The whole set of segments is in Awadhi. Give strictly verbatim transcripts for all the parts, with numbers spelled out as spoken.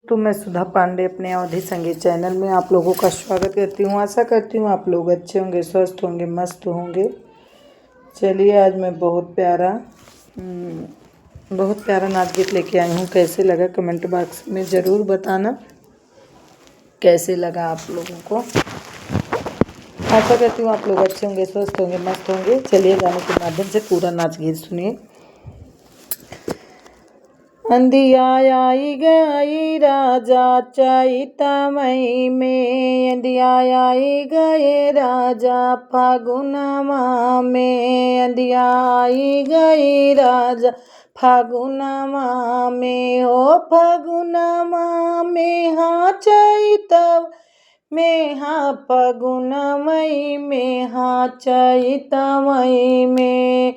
तो मैं सुधा पांडे अपने अवधी संगीत चैनल में आप लोगों का स्वागत करती हूँ। आशा करती हूँ आप लोग अच्छे होंगे, स्वस्थ होंगे, मस्त होंगे। चलिए, आज मैं बहुत प्यारा, हम्म, बहुत प्यारा नाच गीत लेके आई हूँ। कैसे लगा, कमेंट बॉक्स में ज़रूर बताना कैसे लगा आप लोगों को। आशा करती हूँ आप लोग अच्छे होंगे, स्वस्थ होंगे, मस्त होंगे। चलिए, गाने के माध्यम से पूरा नाच गीत सुनिए। अंधिया आई गई राजा चैत मई में, अंधिया आई गई राजा फागुनमा में, अंधिया आई गई राजा फागुनमा में, हो फागुनमा में, हाँ चैत में, हाँ फागुनमा में, हाँ चैत मई में।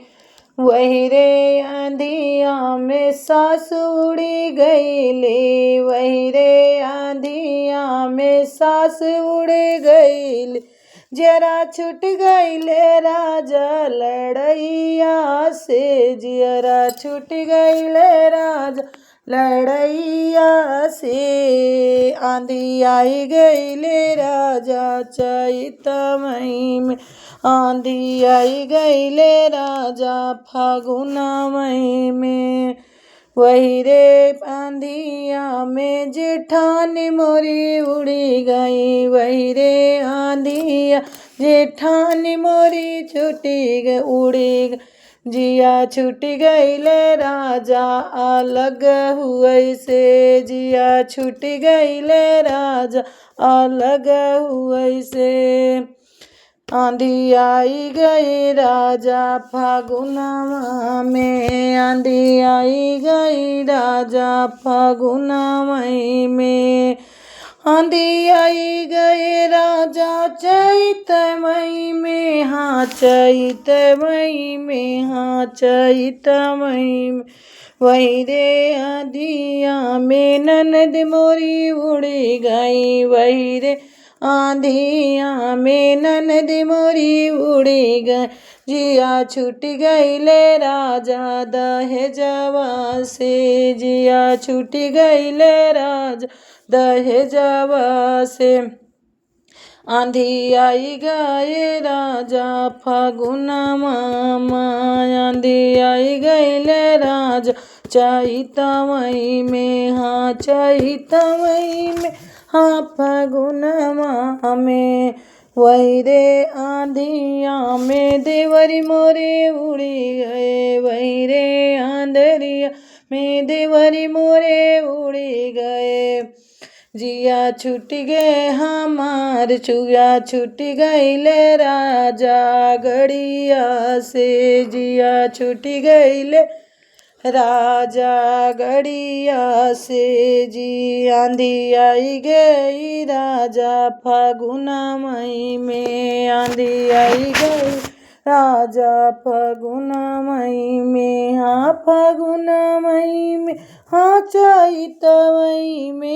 वही रे आंधिया में सास उड़ी गईले, वही रे आंधिया में सास उड़ी गईले, जियरा छूट गईले राजा लड़ैया से, जियरा छूट गईले राजा लड़ैया से। आंधी आई गईले राजा चैत मई में, आंधी आई गईले राजा फागुन मई में। वही रे आंधिया में जेठानी मोरी उड़ी गई, वही रे आंधिया जेठानी मोरी छूटी ग-, उड़ी ग-, जिया छूट गईले राजा अलग हुए से, जिया छूट गईले राजा अलग हुए से। आंधी आई गई राजा फागुनमा में, आंधी आई गई राजा फागुनमा में। आंधी आई गई राजा चैत मई में, हाँ चैत मई में, हाँ चैत मई में। वही रे आंधिया में ननद मोरी उड़ी गई, वही रे आंधिया में ननद मोरी उड़ी गई। जिया छूट गईले राजा दहेजवा से, जिया छूट गईले राजा दहेजवा से। आंधी आई गए राजा फागुनमा, आंधी आई गईले राजा चैत मई में, हाँ चैत मई में, हाँ फागुनमा में। वही रे आंधिया में देवरी मोरे उड़ी गए, वही रे आंधरिया में देवरी मोरे उड़ी गए। जिया छूट गए हमार, चुया छूट गईले राजा गड़िया से, जिया छूट गईले राजा गड़िया से जी। आंधी आई गई राजा फागुन मई में, आंधी आई गई राजा फागुन मई में, हाँ फागुन मई में, हाँ चैत मई में।